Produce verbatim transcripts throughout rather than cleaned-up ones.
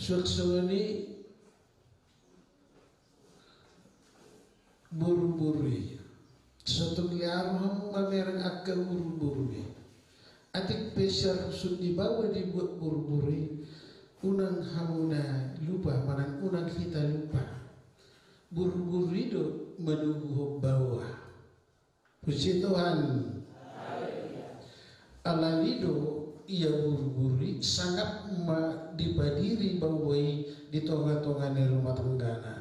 Suang songon i, burbur i. Sotung liaru hamu mamereng angka burbur i. Atik pe sian rusun ni baoa dibuat burbur i, unang hamuna lupa, manang unang hita lupa. Burbur i do manoguhon baoa. Puji Tuhan. Alani do ia burbur i sangap ma dipadiri baoa i di tonga-tonga ni rumah tanggana.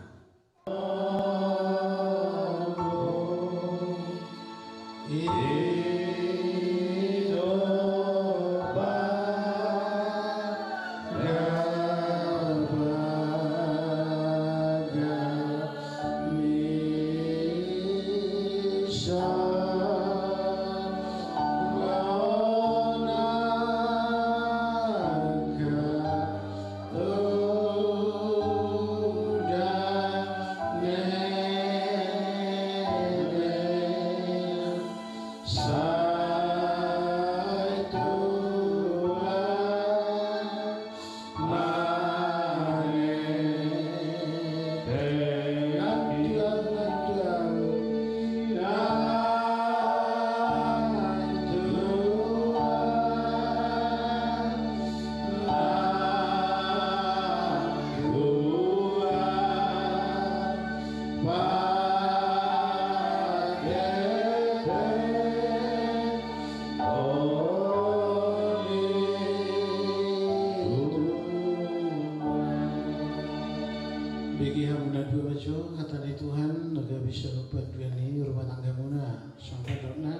Bege hamu na dua ma jo hata ni Tuhan, na gabe saluhut panduan ni rumah tanggamuna. Songon pandokna.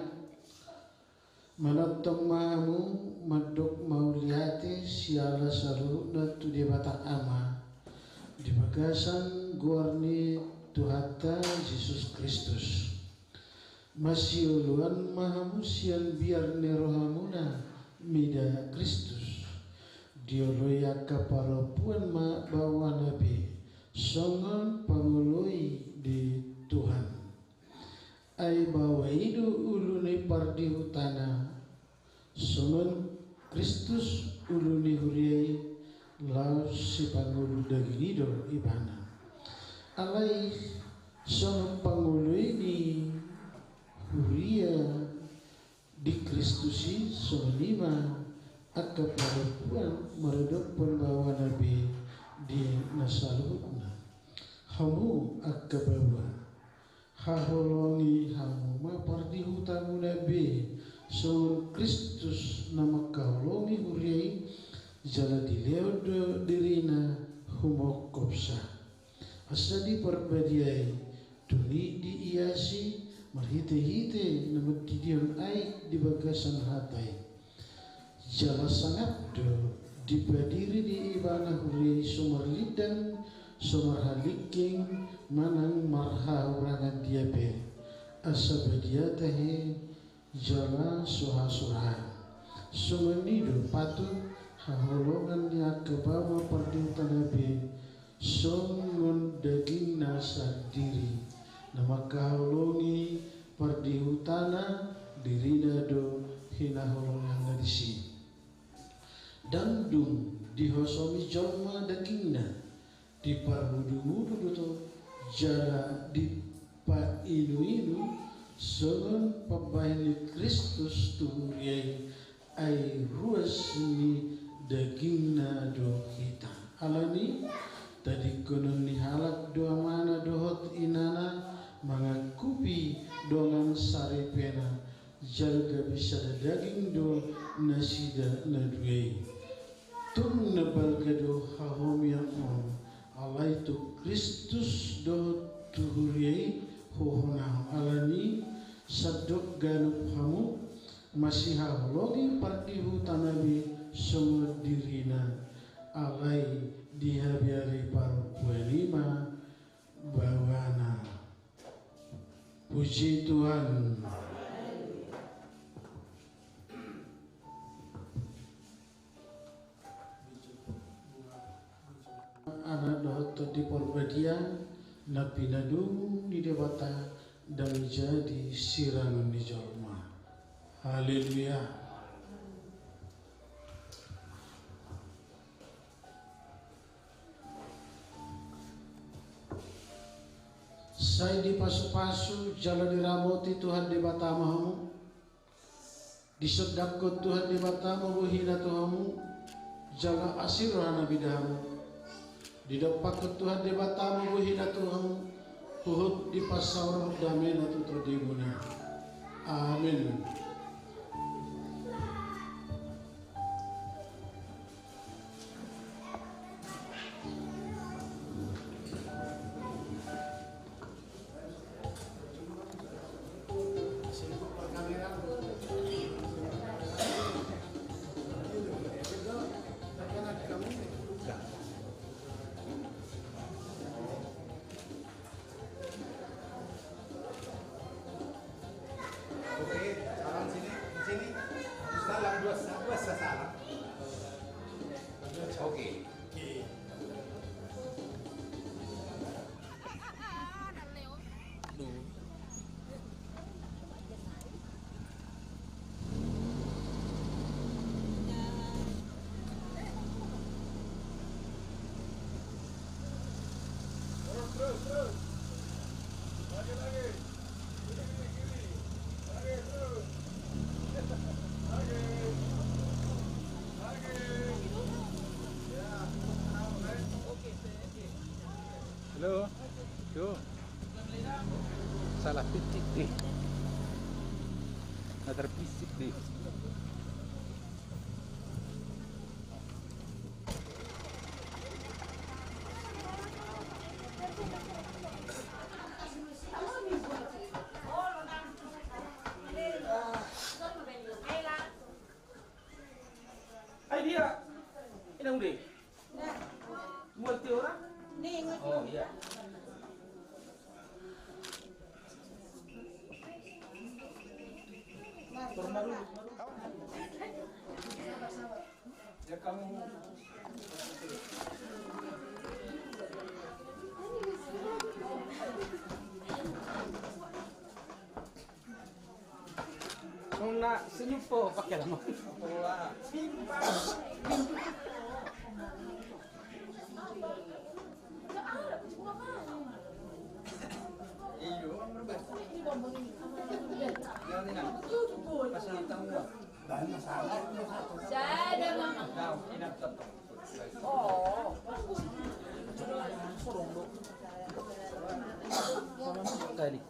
Manongtong ma hamu mandok mauliate siala saluhutna tu Debata Ama di bagasan goar ni Tuhanta Jesus Kristus. Masioloan ma hamu sian biar ni rohamuna mida Kristus. Dioloi angka parompuan ma baoana be songon pangoloi di Tuhan. Ai baoa i do ulu ni pardihutana, songon Kristus ulu ni huria i, laos sipangolu daging i do ibana. Alai songon pangoloi ni huria di Kristus i, songon i ma angka parompuan maradophon baoana be di na saluhutna. Hamu angka baoa, haholongi hamu ma pardihutamuna be songon Kristus na mangkaholongi huria i, jala dilehon do dirina humongkopsa. Asa diparbadiai, dung i diiasi marhitehite na mandidihon aek di bagasan hata i. Jala sangap do dipadiri di ibana huria i so marlindang, so marhalingking, manang marhahurangan dia pe. Asa badia tahe jala so hasurahan. Songon i do patut haholongan ni angka baoa pardihutana be songon dagingna sandiri, na mangkaholongi pardihutana, dirina do hinaholonganna disi. Ndang dung dihosomi jolma dagingna, diparmudumudu do tong, jala dipainuinu songon pambahen ni Kristus tu huria i, ai ruas ni dagingna do hita. Alani i, tadingkonon ni halak do amana dohot inana, mangangkupi dongan saripena, jala gabe sada daging do nasida na dua i. Tung na balga do hahomian on, alai tu Kristus dohot tu huria i huhonahon. Alani i, sandok ganup hamu masihaholongi pardihutana be songon dirina, alai dihabiari parompuan i ma baoana. Puji Tuhan. Anak dohot Tondi Parbadia na pinadum ni Debata, ndang jadi sirangon ni jolma. Haleluya. Sai dipasupasu jala diramoti Tuhan Debatama hamu. Disondangkon Tuhan Debatama bohina tu hamu, jala asi rohana mida hamu. Didompakkon Tuhan Debatama bohina tu hamu, huhut dipasaorhon damena tu tondimuna. Amin. Oke, salam sini, sini. Salam dua, dua salam. Oke. Terus, terus, terus. Lagi, lagi. Kiri, kiri, kiri. Lagi, terus. Lagi. Lagi. Ya. Oke, oke. Halo. Tuh. Salah pitik nih. Nah, terpisik nih. Ai dia. Inang ude. Muat dia orang? Oh iya. Pernah dulu. Ya kamu. Nona senyum po pakai lama. Iyo, pasal tamu. Sada mama. Oh. Kali.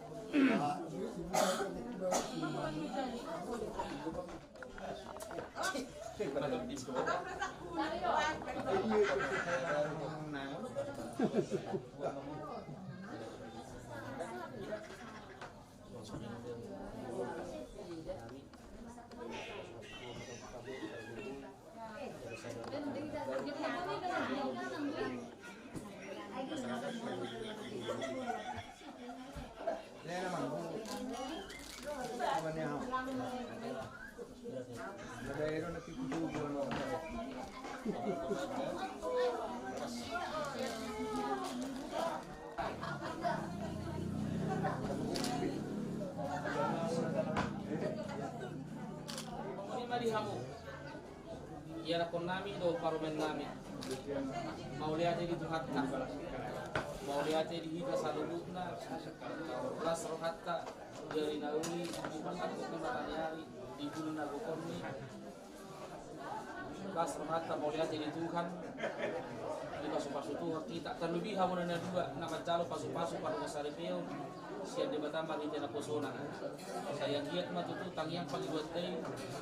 Ima di hamu, ianakhon nami dohot parumaen nami. Mauliate di Tuhanta. Mauliate di hita saluhutna. Las rohanta di ari na uli, di pasahat ni mataniari, di bulan na gok on i. Las rohanta mauliate di Tuhan, dipasupasu Tuhan hita, tarlumobi hamuna na dua na manjalo pasupasu pardongan saripeon sian Debata marhite naposona. Sai anggiat ma tutu tangiang pangidoanta i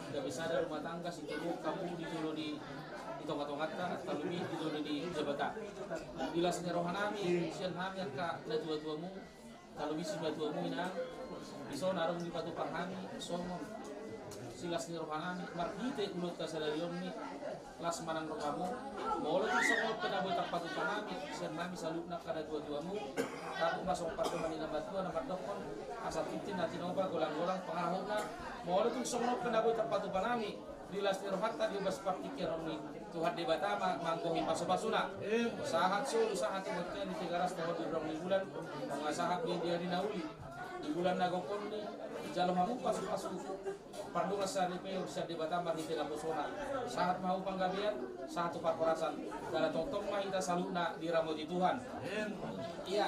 gabe sada rumah tangga situtu hamu di jolo ni, di tongatonganta, tarlumobi di jolo ni Debata. Di las ni rohanami sian hami angka natuatuamu, tarlumobi simatuamu inang, dison adong dipatupa hami songon silas ni rohanami marhite ulaonta sadari on i. Las ma nang rohamu. Molo tung songon on pe na boi tarpatupa hami sian hami saluhutna angka natuatuamu, tarlumobi ma songon pandohan ni na matua na mandokkon, asa tintin na tinopa, golanggolang pangarahutna. Molo tung songon on pe na boi tarpatupa hami, di las ni rohanta di ombas partingkian on i, Tuhan Debata ma manggohi pasupasuna. Sahat solu sahat tu bontean di Tigaras, taon di rong ni bulan, nunga sahat be di ari na uli. Di bulan na gok on i, jalo hamu pasupasu pardongan saripeon sian Debata marhite naposona. Sahat ma hamu panggabean, sahat tu parhorasan. Jala tongtong ma hita saluhutna diramoti Tuhan. Ia.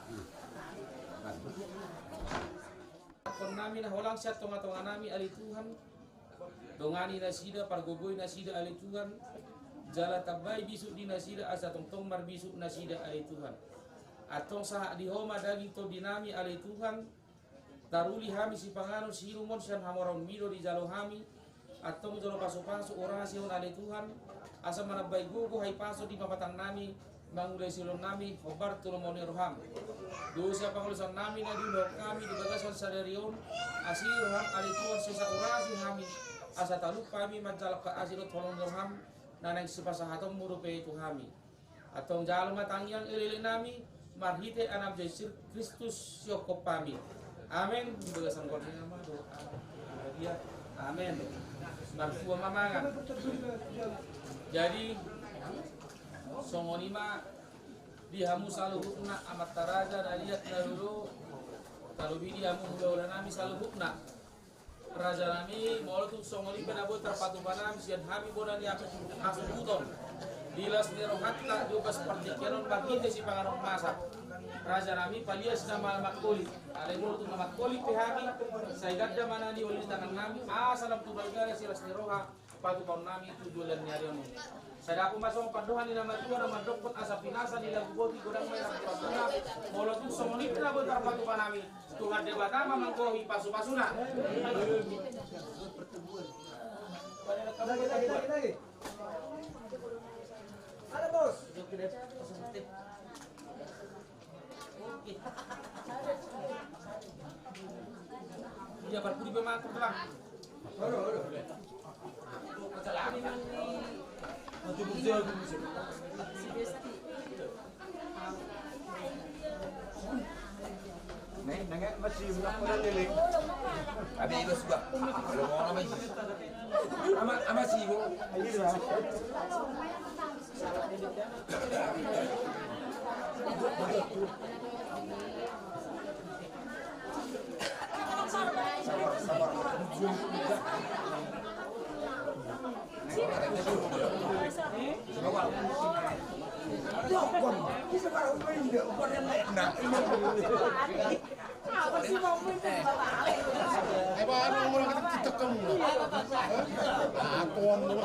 Nami na holang sian tonga-tonga nami ale Tuhan. Dongani nasida, pargogoi nasida ale Tuhan. Jala tambai bisuk di nasida asa tongtong marbisuk nasida ale Tuhan. Antong sahat di Ho ma daging tondi nami ale Tuhan. Taruli hami sipanganon siirumon sian hamoraonmi do dijalo hami. Antong jolo pasupasu urasi on ale Tuhan, asa manambai gogo hahipason di pamatang nami, mangulai siulahon nami hombar tu lomo ni roham. Dosa pangalaosion nami na diulahon hami di bagasan sadari on, asi roham ale Tuhan sesa urasi hami, asa talup hami manjalangkon asi dohot holong ni roham, na naeng sipasahatonmu dope tu hami. Antong jalo ma tangiang elek-elek nami, marhite Anakmu Jesus Kristus sihophop hami. Amen. Di bagasan goar ni Ama dohot Anak dohot Roh Maria. Amen. Martua ma mangan. Jadi, songon i ma di hamu saluhutna amanta raja na liat na lolo, tarlumobi di hamu hulahula nami saluhutna. Raja nami, molo tung songon i pe na boi tarpatupa nami sian hami bona ni hasuhuton di las ni rohanta di ombas partingkian on marhite sipanganon masa. Raja nami, palias na ma-, mangkolit. Alai molo tung na mangkolit pe hami, sai ganda ma na nioli tangan nami, asa lam tubu gala silas ni roha, patupaon nami tu joloan ni ari on. Sai dapot ma songon pandohan ni na matua na mandokkon asa pinasa ni lagu boti godang ma i rap ni pangula. Molo tung songon i pe na boi tarpatupa nami, Tuhan Debata ma manggohi pasupasuna. Halo, Bos. Iya, parpudi pe mantap, Bang. Nih, nengek masih belak modal lele. Abi, iba suka. Belum mau nama ini. Ama, ama sih, Bu. Ayo, lah. Apa sih mau main? Eh, baru mulai kita, kita kamu. Aku dulu.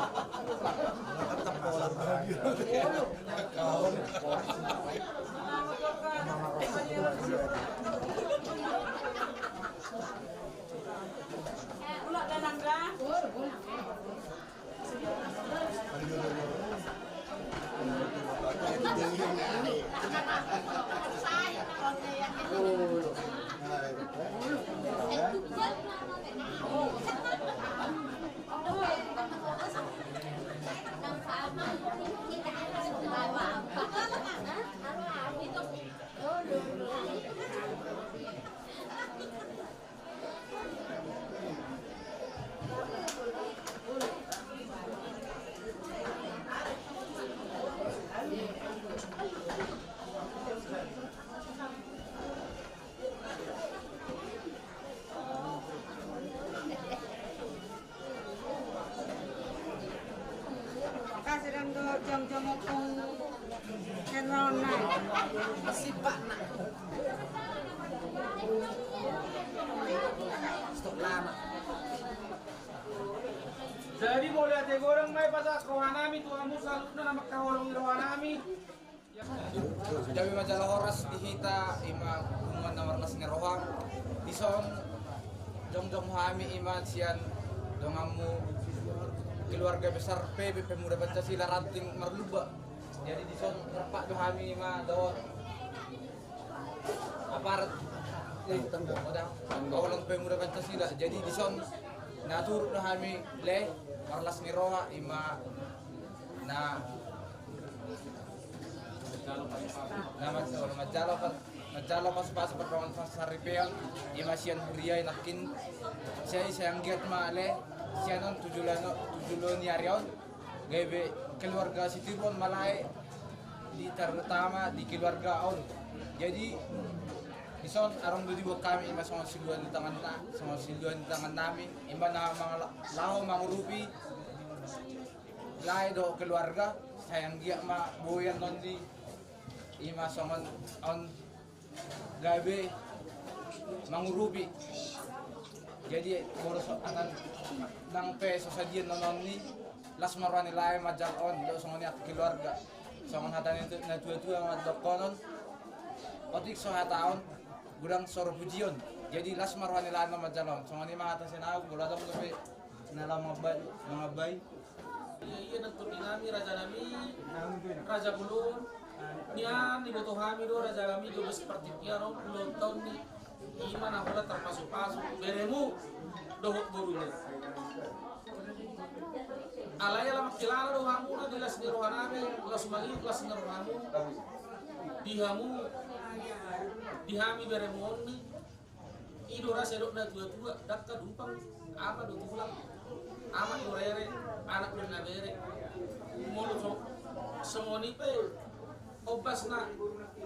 Kasih dong do jongjong opung. Kenal nai. Sipakna. Stok lama. Jadi mauliate godang ma i pasahat rohanami tu hamu saluhutna na mangkaholongi rohanami. Gabe manjalo horas di hita, ima punguan na marlas ni roha. Dison jongjong hami ima sian donganmu keluarga besar P B Pemuda Pancasila Ranting Marlumba. Jadi dison rap do hami ima dohot aparat Holong Pemuda Pancasila. Jadi dison na turut do hami le marlas ni roha ima na Na manjalo, manjalo, manjalo pasupasu pardongan pasaripeon, ima sian huria i nangkin. Sai, sai anggiat ma le sian on tu jolo, tu jolo ni ari on gabe keluarga sitiruon ma lae di, terutama di keluarga on. Jadi dison adong do diboan hami ima songon siluan ni tangan na, songon siluan ni tangan nami ima na mangala-, laho mangurupi lae dohot keluarga. Sai anggiat ma boi annon di ima songon on gabe mangurupi. Jadi boru so annon nang pe so sadia annon ni las ma roha ni lae manjalo on dohot songon i keluarga. Songon hata ni tu-, na tua-tua mandokkon on, otik so hataon godang so ro pujion. Jadi las ma roha ni lae annon manjalo on. Songon i ma hata sian ahu, molo adong dope na laho mangambai, mangambai. Ia, ia nang tondi nami, raja nami, raja bolon. Nian diboto hami do raja nami dua belas partingkian on, ulang tahun ni ima na holan tarpasupasu beremu dohot borumu. Alai ala mangkilala do hamu na di las ni roha nami, las mangihut las ni rohamu di hamu, di hami beremu on ni. I do ra sai dok na tua-tua, dangka dumpang, ama do tulang, anak do rere, anak do na bere. Molo so, songon i pe ombas na,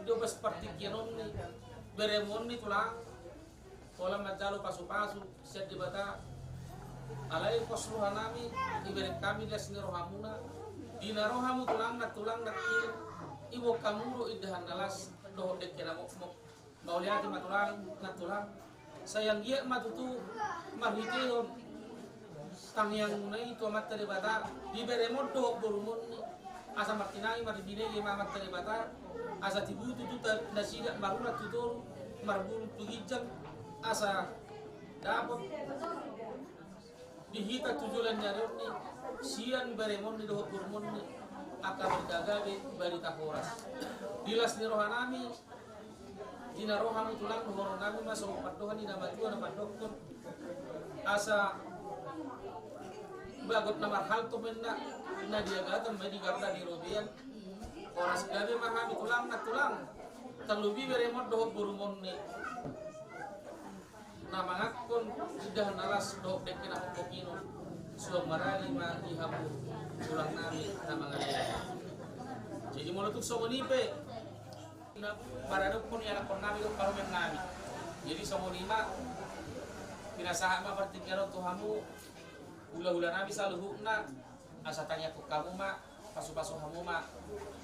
di ombas partingkian on ni beremu on ni tulang, holan manjalo pasupasu sian Debata. Alai pos roha nami, dibereng hami las ni rohamuna, di na ro hamu tulang na, tulang na i, iboan hamu do indahan na las dohot dengke na mokmok. Mauliate ma tulang, nantulang. Sai anggiat ma tutu marhitehon tangiangmuna i tu Amanta Debata, di beremon dohot borumon ni, asa martinangi marbinege ma Amanta Debata, asa tibu tutu ta-, nasida marunang tu toru, marbulung tu ginjang, asa dapot di hita tu joloan ni ari on ni, sian beremon ni dohot borumon ni, angka barita gabe, barita horas. Di las ni roha nami, di na ro hamu tulang, dohonon nami ma songon pandohan ni na matua na mandokkon, asa bagot na marhalto ma inna, na diagatan ma i di garda ni robean. Horas gabe ma hami tulang, nantulang, tarlumobi beremon dohot borumon ni. Na manganhon indahan na las dohot dengke na mokmok i, suang marali ma di hamu tulang nami na mangalehon. Jadi molo tung songon i pe, na maradophon ianakhon nami dohot parumaen nami. Jadi songon i ma, pinasahat ma partingkian on tu hamu, hula-hula nami saluhutna, asa tangiangkon hamu ma, Pasu-pasu hamu ma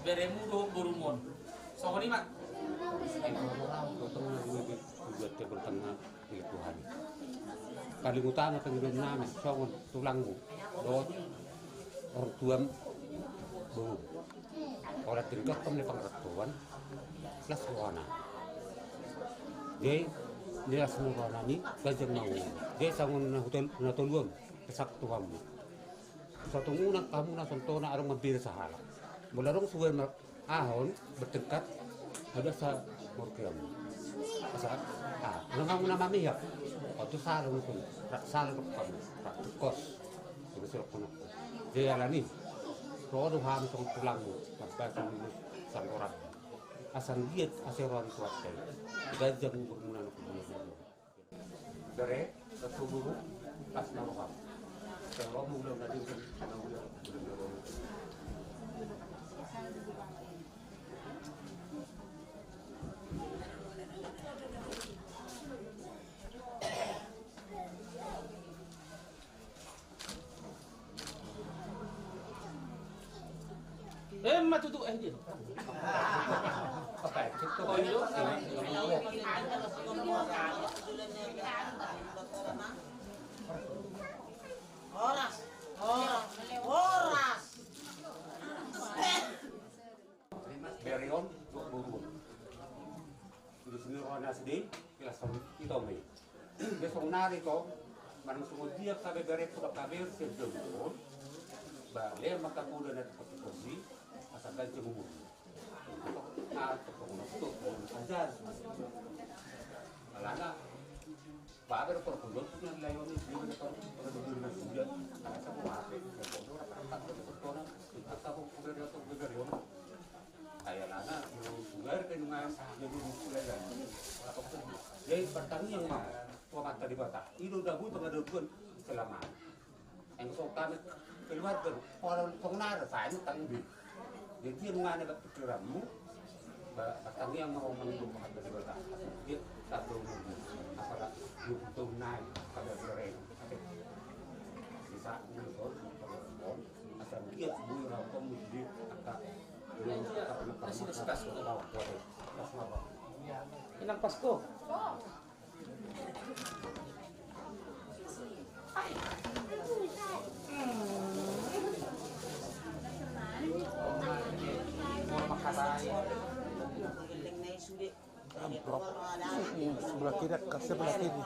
beremu dohot borumu on. Songon i ma. Tujuan tebel tengah pilih Tuhan. Paling utama pangidoan nami songon tulangmu dohot orang tuam boru. Ora tinggal kam ni pangarantoan las rohana. Jadi ni las rohana ni ganjang mau. Jadi songon na hutol na toluam pesak tuammu. Satongunan hamu na sontona adong mambere sahala. Molo adong suwe ma ahon bertengkar, ada sa morkeam. Asa ah nang hamu na mamihak. Oto salah nukun. Rak salah rok hamu. Rak kos. Jadi surat kono. Jadi alani. Rodo hamu songon tulangmu. Mabasa minus sanggoran. Asa ngiat asa rohan kuat kai. Ganjang umurmu nang kuat. Bere, satu guru, pas na roham. Sero mula na di na mula. Eh, ma tutu, eh, dia. Oke, tutu. Oh, iya. Horas, horas, horas. Bere on dohot boru on. Di sini rohana sidin, jelas on ito me. Besok nari to, manang songon dia kabe bere kuda kabe sejom on. Bale maka kuda na pakai kosi, asa ganti umur. Ah, toko na toko ajar. Alana. Babe do porpulon tu na layo ni dia na tau pada duduk na sudah. Asa ko babe, porpulon rata-rata porpulon. Asa ko kuda dia tu kuda dia. Ayah lana, sugar ke nungan jadi mulai lagi. Jadi pertanian mah, tua mata di bata. Ido dabu tengah dabu selama. Yang so kami keluar ke orang pengenal saya ini tanggung. Jadi dia nungan ada pikiranmu. Pertanian mau menunggu mata di bata. Dia tak tahu apa tak tahu naik pada sore. Bisa menunggu. Asal dia bui rau kamu di angka. Inang Pasko. Amprok. Hmm, sebelah kiri, kasih sebelah kiri.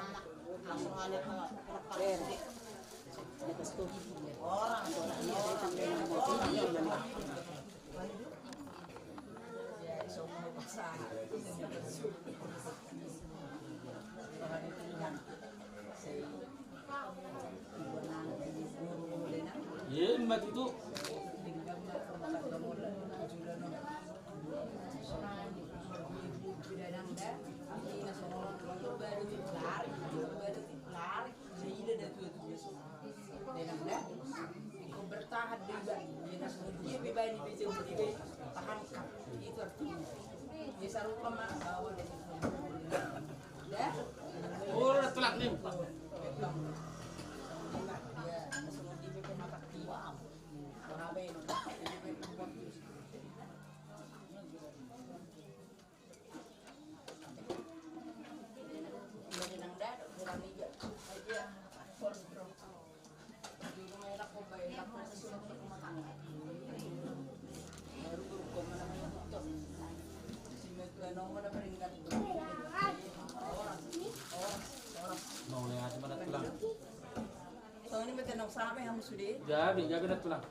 Iya, emma tutu. Bertahan do iba. Ia na songon dia pe baen iba, jauh iba, tahankan. Itu artinya. Ia sarupa ma bahwa dari. Dah. Oh, dah tulak nih. Ia na songon dia pe mata kiwam. Kenapa ini? Mau lihat mana tulang? Soalnya betul nang sampai kamu sudah. Jadi, jadi nak tulang.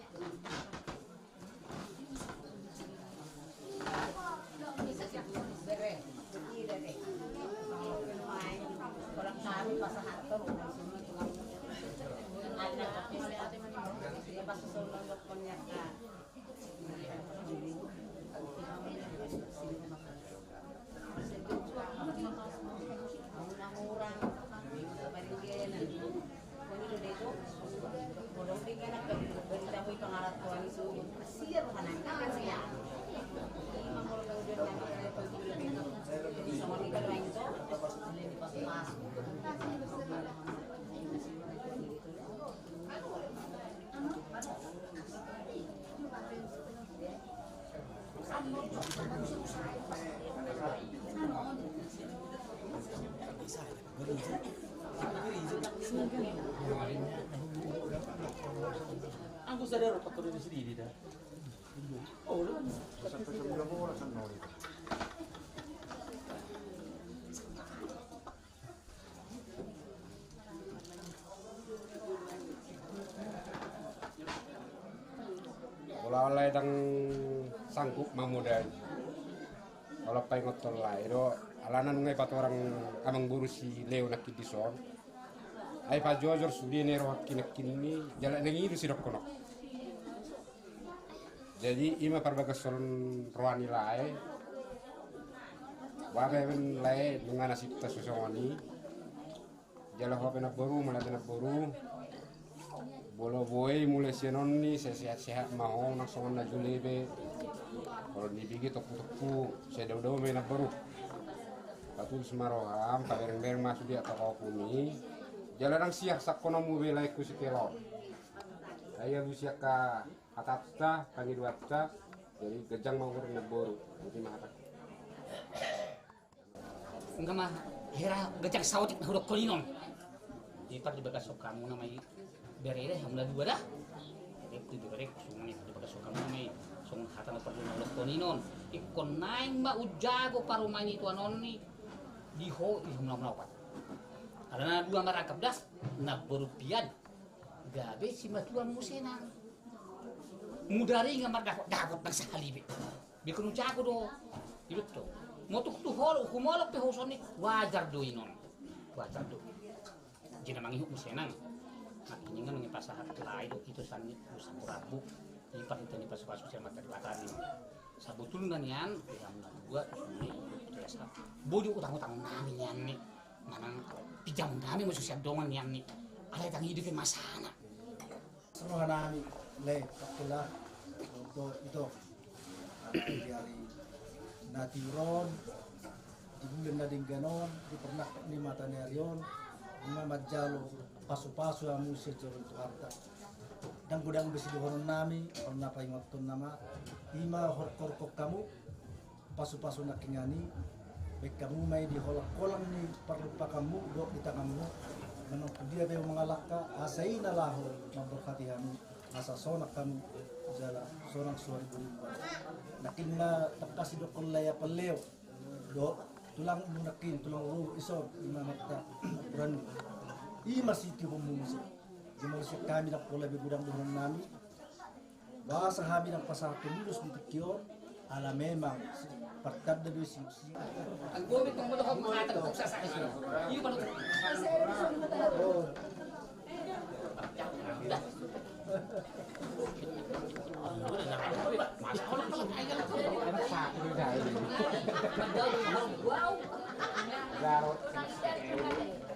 Sadar apa kau dari sini, Dida? Oh, lu. Pola lae ndang sanggup mamodai. Pola paingothon lae do, alana nunga dipatorang amangboru si Leo nangkin dison. Ai pajojor sude na i rohangki nangkin i, jala ndang i do sidokhononku. Jadi ima parbagason roha ni lae. Boha pe lae nunga nasibta so songon i. Jala ho pe namboru, mauliate namboru. Molo boi mulai sian on ni, sai sehat-sehat ma ho, nang songon na jolo be. Molo nibege tompu-tompu, sai dao-dao ma i namboru. Patulus ma roham, pabereng-bereng ma sude angka pahompu i. Jala ndang siar sangkononmu be laengku si Leo. Ai alusi angka hatanta, pangidoanta. Jadi ganjang ma umur ni namboru. Jadi ma hatangku. Nunga ma hera ganjang saotik na hudokkon i non. Di par di bagason hamu nama i bere da, hamu na dua da. Jadi di bere songon i, di bagason hamu nama i songon hata na parjolo na hudokkon i non. Ingkon naeng ma umjago parumaen i tu annon i. Di ho i hamu na opat. Alana na dua marangkap das, namboru pian. Gabe simatua muse nang. Mudar i nunga mardapot-dapot nang sahali be. Be ingkon umjago do. Ido do. Molo tung tu holong, huhum holong pe ho songon i, wajar do i non. Wajar do. Jadi na mangihut muse nang. Nangkiningan nunga dipasahat lae do ito sian ni usaha rambu. Di par hita ni pasu-pasu sian Amanta Debata i. Sabotulna nian, di hamu na dua, di hamu na dua. Boi do utang-utang nami nian i. Manang pinjaman nami muse sian dongan nian i. Alai ndang i dope masana. Roha nami, lae, pakkela, do ito. Di ari na tiur on, di bulan na denggan on, di pernah ni mata ni ari on, ima manjalo pasu-pasu hamu sian joro ni Tuhanta. Ndang godang be sidohonon nami, on na paingothon nama, ima horhorhon hamu, pasu-pasu nangkiningan i, baen hamu ma i di holang-holang ni parlumpakanmu, dohot di tanganmu, manang tu dia pe hamu mangalangka, asa i na laho mamborhati hamu, asa sonang hamu, jala sonang suari burimu. Nangkin ma tangkas didokkon lae Leo. Dohot tulangmu nangkin, tulang rorobot dison, ima marta ukuran. Ima sitiopmu muse. Jumolo sian hami ndang pola be godang dohonon nami. Boasa hami ndang pasahathon ulos di tingki on, ala memang partanda do i si. Anggo be tong dohot manghatai tong sasa i. Iyo baru.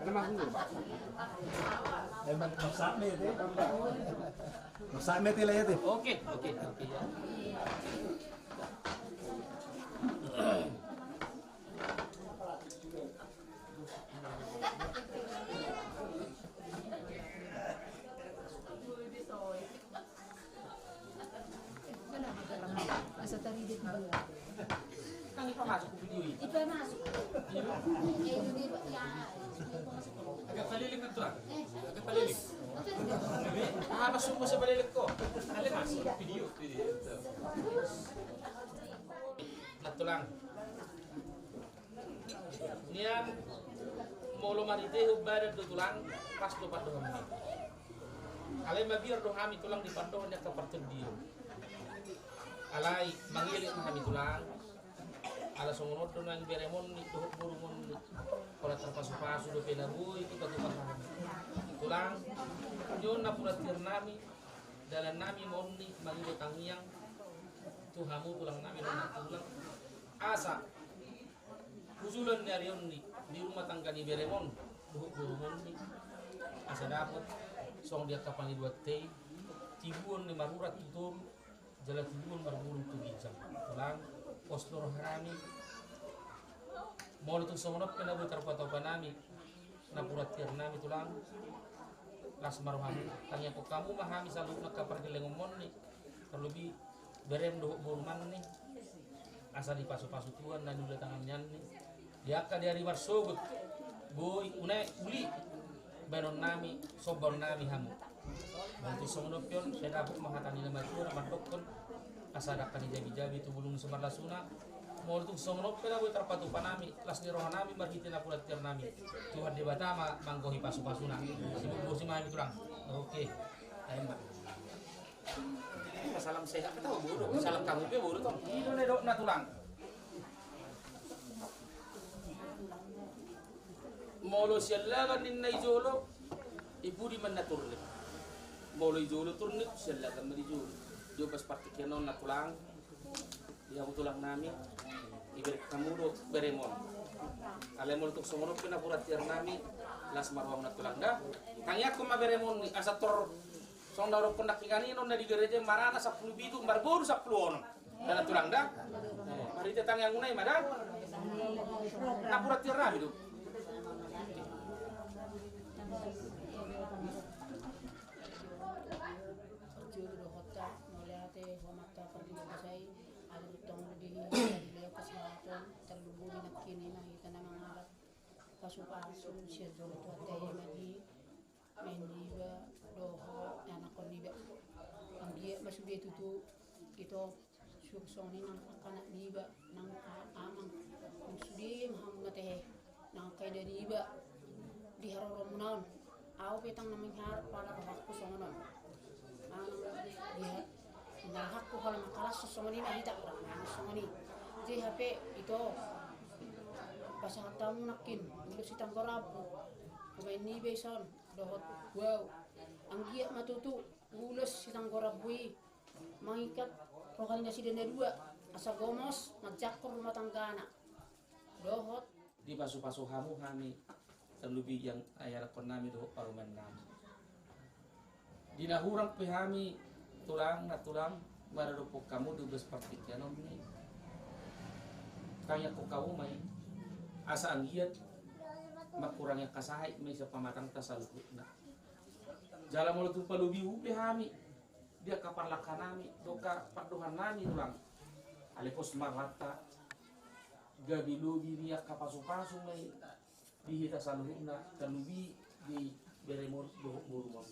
Emang masak mete, lae, ate. Oke, oke, oke, ya. Asa tarida dia. Kan ipamasuk tu video i. Ipamasuk. Iya. Agak palelek kan, Tulang? Agak palelek. Ah, masuk, masuk palelek ko. Nanti masuk video, video. Nah, Tulang. Nian, molo marhitehon badan do, Tulang, pas do pandohan ni. Alai mabiar do hami, Tulang, di pandohan ni angka partondion. Alai mangelek ma hami, Tulang. Ala songon on do nang beremon ni dohot borumon ni. Pola tarpasu-pasu dope na boi tu patupa hami. Tulang, nion na pura tiar nami, dalan nami ma on ni mangido tangiang tu hamu, Tulang nami, nang Tulang. Asa usulan ni ari on ni, di rumah tangga ni beremon dohot borumon ni, asa dapot songon di angka pangidoanta i, tibuon ni marurat tu toru, jala tibuon marbulung tu ginjang. Tulang, pos do roha nami. Molo tung songon on pe na boi tarpatupa nami, na pura tiar nami, Tulang, las ma roham. Tangiangkon hamu ma hami saluhut angka pargellengonmon ni, tarlobi berem dohot boruman ni, asa dipasu-pasu Tuhan na niula tangan nian ni. Di angka di ari marsogot, boi, unang uli baenon nami, sombaon nami hamu. Molo tung songon on pe on, sai dapot ma hata ni na matua na mandokkon, asa dangka ni jabi-jabi tu bulung simarlasuna. Molo tung songon on pe na boi tarpatupa nami las ni roha nami marhite napuran tiar nami, Tuhan Debata ma manggohi pasu-pasuna. Sibosi ma hami tulang. Oke. Ayo ma. Salam sehat pe tahu boru, salam kamu pe boru tong. I do na didok na tulang. Molo siallagan ninna i jolo, i pudi ma na turnip. Molo i jolo turnip, siallagan ma di jolo. Di ombas partingkian on na tulang, di hamu tulang nami, iberek hamu do berem on. Alai molo tung songon on pe napuran tiar nami, las ma roham na tulang da. Tangiangkon ma berem on i, asa tor songon na hudokkon nangkiningan on na di gereja marana sampulu pitu, marboru sampulu onom. Dana tulang da. Marhite tangiangmuna i ma da. Napuran tiar nami do. Jolo dohot mauliate tu Amanta Pardenggan Basa i, ala tong di, di leon kesehatan, tarlumobi nangkin i ma hita na mangalap pasu-pasu sian jolo tu hata i ma di baen niba dohot anakkon niba. Anggiat ma sude tutu ito, suang songon i nang angka anak niba, nang angka amang, nang sude ma hamu na tehe, nang angka ina niba di haroromuna on. Au pe tang na mangharap pala rohangku songon on. Manang di ha-, na rohangku holan mangkalashon songon i ma hita, holan mangan songon i. Jadi hape ito, pasahat hamu nangkin ulos sitanggor rambu, pemain niba i son dohot buau. Anggiat ma tutu ulos sitanggor rambu i mangikat roha ni nasida na dua, asa gomos manjangkon rumah tanggana. Dohot. Dipasu-pasu hamu hami, tarlumobi ianakkon nami dohot parumaen nami. Di na hurang pe hami tulang, na tulang, maradophon hamu di ombas partingkian on i, tangiangkon hamu ma i, asa anggiat mangkurangi angka sahit ma i sian pamatangta saluhutna. Jala molo tung palobihu pe hami di angka parlangka nami dohot angka pandohan nami tulang, alai pos ma rohanta, gabe lobi ni angka pasu-pasu ma i di hita saluhutna, tarlumobi di berem on dohot borumon.